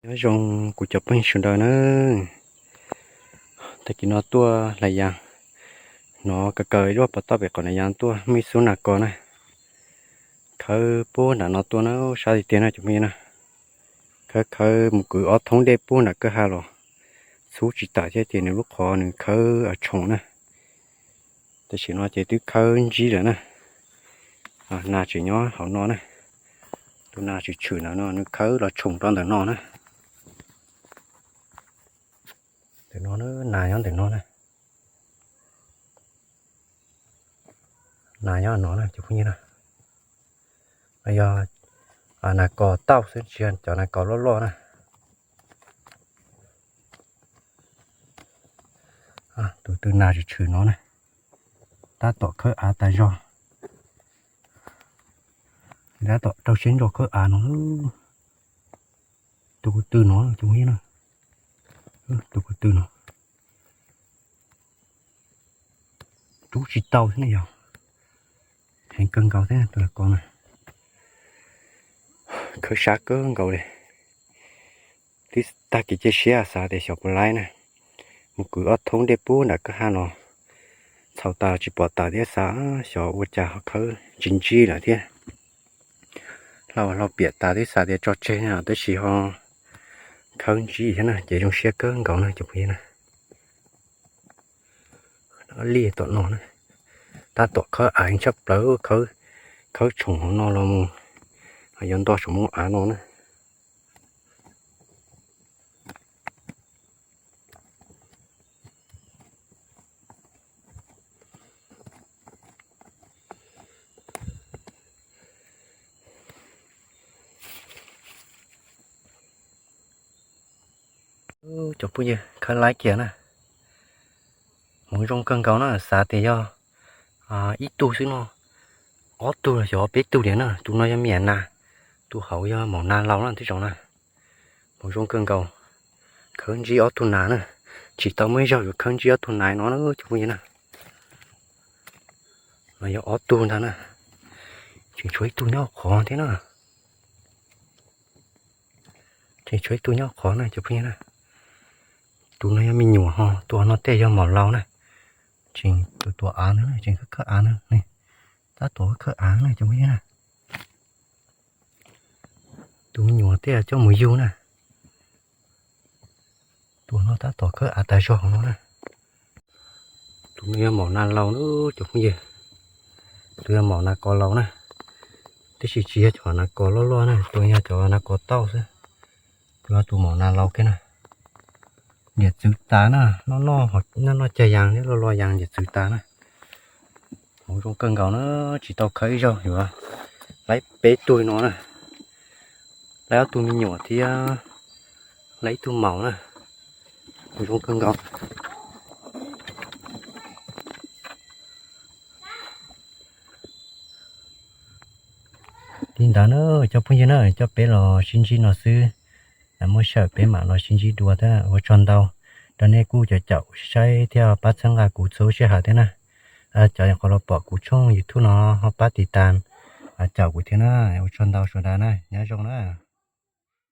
Nyob zoo kuv cov phooj ywg sawv daws na. Tag kis no tuaj hlais yas, hnov kaw kaw ib lub pas toj pem qhov hlais yas tuaj muaj ib xub nas kos na. Khawb puag nram no tuaj na, sab tiag tiag na cov phooj ywg na. Khawb khawb mus kwv ob thoob dej puag nram kwj ha los, txhub tsis tawm thiab ces nws lub qhov nws khawb tshoom na. Tam sim no ces twb khawb ntsib lawm na. Nas tseem nyob hauv no na. Tus nas tshwm tshwm ntawm no nws khawb los tshoom rau ntawm no na. Ntawm no na, nas nyob ntawm no na. Nas nyob no na cov phooj ywg na. No yog nas kos tauj xwb, tsis yog cov nas kos loj loj na. Tus tw nas tshwm tshwm no na, tab tom khawb av tas zog. Tab tom rau siab ntso khawb av no. Tus ko tw no cov phooj ywg na. Tus ko tw no rub tsis tau thiab ne yog. Heev kawg nkaus thiab tus nas kos na. Khawb sab kawg nkaus li. Twb tag kev cia siab xav tias xyov puas laib na. Mus kwv ob thoob dej puag nram kwj ha los, txhaum tas tsis pom tas thiab xav xyov ua cas ho khawb tsis ntsib lawm thiab. Hlau hlau piam tas thiab xav tias tso tseg no tab sis ho khawb ntsib thiab na ces zoo siab kawg nkaus na cov phooj ywg na. Li tom no na, tab tom khawb av tshaj plaws, khawb tshoom hauv no los mus, yuav nto saum moo av no na. Cov phooj ywg, khawb laib kiag na. Hmoov zoo kawg nkaus na, xav tias yog ib tug xwb no, ob tug los xyov peb tug diam na. Tus no yog me nyuam nas, tus hauv yog maum nas laus na tib zoo na. Hmoov zoo kawg nkaus, khawb ntsib ob tug nas na. Tsis tau muaj ib zaug yuav khawb ntsib ob tug nas no na cov phooj ywg na. No yog ob tug ntag na. Tseem tshuav ib tug nyob qhov thiab na. Tseem tshuav ib tug nyob qhov na cov phooj ywg na. Tus no yog me nyuam ho, tus no tej yog maum laus na. Tseem tus tuav av na, tseem khawb khawb av na. Tab tom khawb av na cov phooj ywg na. Tus me nyuam tej coj mus yug na. Tus no tab tom khawb av tas zog no na. Tus no yog maum nas laus na cov phooj ywg. Tus yog maum nas kos laus na. Tab sis tsis yog cov nas kos loj loj na, tus yog cov nas kos tauj xwb. Tus yog tus maum nas laus kiag na. Niam txwv tas na, noj noj, noj noj cag yas thiab lo lo yas niam txwv tas na. Hmoov zoo kawg nkaus na, tsis tau khawb ib zaug yuav laib peb tug no na. Laib ob tug me nyuam thiab laib ib tug maum na. Hmoov zoo kawg nkaus. Li ntawd na cov phooj ywg na, coj peb los sib ntsib no xwb. Muaj sij hawm peb mam los sib ntsib dua thiab. Ua tsaug ntau rau nej kuj cov caum saib thiab pab txhawb nqa kuv txhua sij hawm thiab na. Cov nyuam qhuav los pom kuv tshooj YouTube no ho pab tiv tas, caum kuv thiab na. Ua tsaug ntau sawv daws na, nyob zoo na.